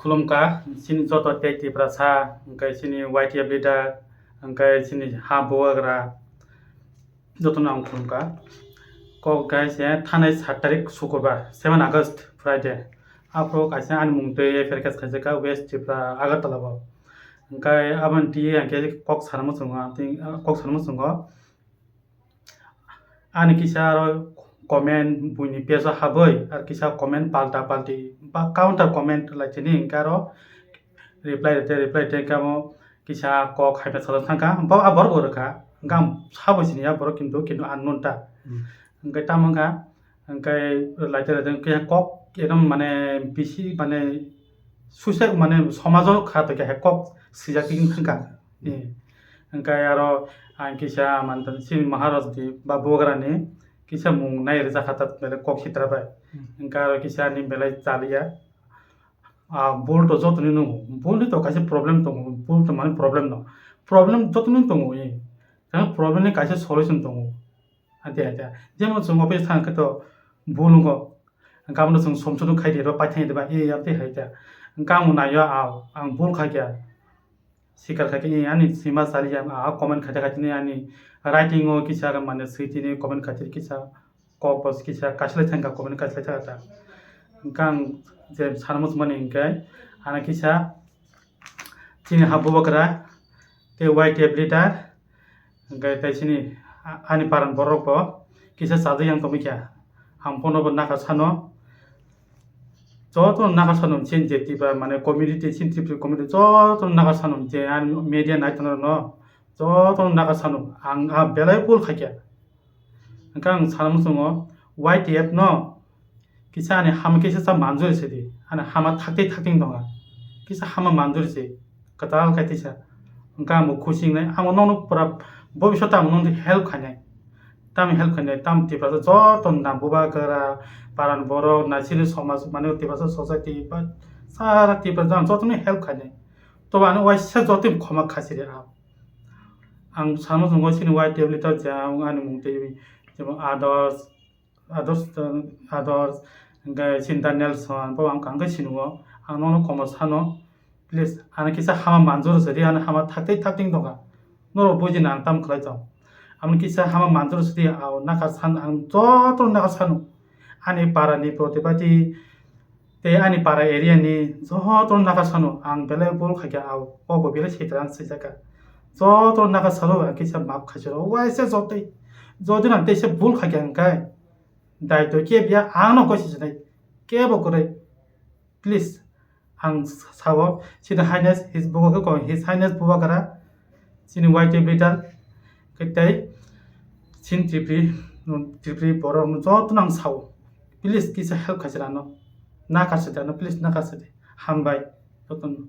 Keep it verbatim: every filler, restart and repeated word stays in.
Khulumkha chini joto tei Tiprasa, hwnkhe chini Y T F leader, hwnkhe chini ha bubagra, jotono ang khulumkha. Kok khe se thanai sat tarik Sukurbar, seven August, Friday. Aphuru kaisa ani mung twi F R K S khaijak kha West Tripura, Agartala o. Hwnkhe aboni twi ang khe kok sana muchungo, tei kok sana muchungo. Ani kisa aro comment buini page o habwi, ar kisa comment palta palti ba counter comment lai tini, hwnkhe aro reply rite, reply rite kamo kisa kok hai sajak thangkha, bo a borok bo rwkha, hwnkhe ang sabo sini ya borok, kintu, kintu unknown ta. Hmm. Hwnkhe tamo wngkha, hwnkhe laite laite kisa kok ekdom mane bisi mane suicide mane somajo kha to khe kok sijak tini thangkha. Hmm. Eh, hwnkhe aro ang kisa mantan chini Maharaj di ba bubagrani kisa mung nai rijak kha ta belai kok sitra bai. Hmm. Hwnkhe aro kisa ani belai chaliya. Ah, bul to jotoni nungo. Bul ni to kaisa problem tongo. Bul to mani problem no. Problem jotoni tongo, eh. Tang problem ni kaisa solution tongo. Ante, ante. Jemon chwng office thang khe to bul wngo. Hwnkhe abono chwng somsono khai di, ro paithai di ba, eh, ante hai ta. Hwnkhe ang naio, ah, ang bul kha khe. Sikar kha khe, eh, ani sima chali ya, ah, comment khaite khaite ni ani writing o kisa mane swi tini comment khaite kisa. Kok bo kisa kaisa lai thangkha, comment kaisa lai thangkha ta. Hwnkhe ang je sana muchungmani hwnkhe, ano kisa chini ha bubagra tei Y T F leader, hwnkhe tei chini a-, ani paran borok bo kisa chajak yang tongwi kha. Ang bono bo naka sano, jotono naka sano chini je Tripura mane community, chini Tripura community jotono naka sano je ani media nai tongnai rokno jotono naka sano ang a belai bul khaikha. Hwnkhe ang sana muchungo, Y T F no kisa ani hama kisa cha manjuri se di, ani hama thakti thakti wng tongo, kisa hama manjuri se, kwtal khai tisa. Hwnkhe ang bo khusi wngnai, ang bo nokno pura bobiswt ang nokno help khainai, tamo help khainai, tamo Tiprasa joto na bubagra, paran borok, na chini somaj, mane Tiprasa society, ba sara Tiprasa ang jotono help khainai. Tobo ano waisa joto khoma khasi rw ang. Ang sana muchungo chini Y T F leader je ang ani mung twi jemon Adarsh, Adarsh, Adarsh, hwnkhe chini da Nelson, bo ang kang khe sinugo, ang nono komo sano, please, ano kisa hama manjuro se di, ano hama thakti thakti wng tongkha, norok bujina ang tam khlai tong, ano kisa hama manjuro se di, ang naka san, ang joto naka sano, ani para ni protibati, tei ani para area ni joto naka sano ang belai bol khaikha, ang kok bo belai sitra ang swijak kha. Joto naka salo ang kisa maaf khaisiro, waisa jotoi. Jodi nang teisa bol khaikha hwnkhe, daito kebo ya, ang no koi sijinai, kebo kwrwi. Please, ang sao, chini Highness, his bubagra, His Highness bubagra, chini Y T F leader, khe tei chini Tripuri, Tripuri borok no joto no ang sao. Please, kisa help khaisidi ano. Nakar sidi ano, please, nakar sidi. Hambai, joto no.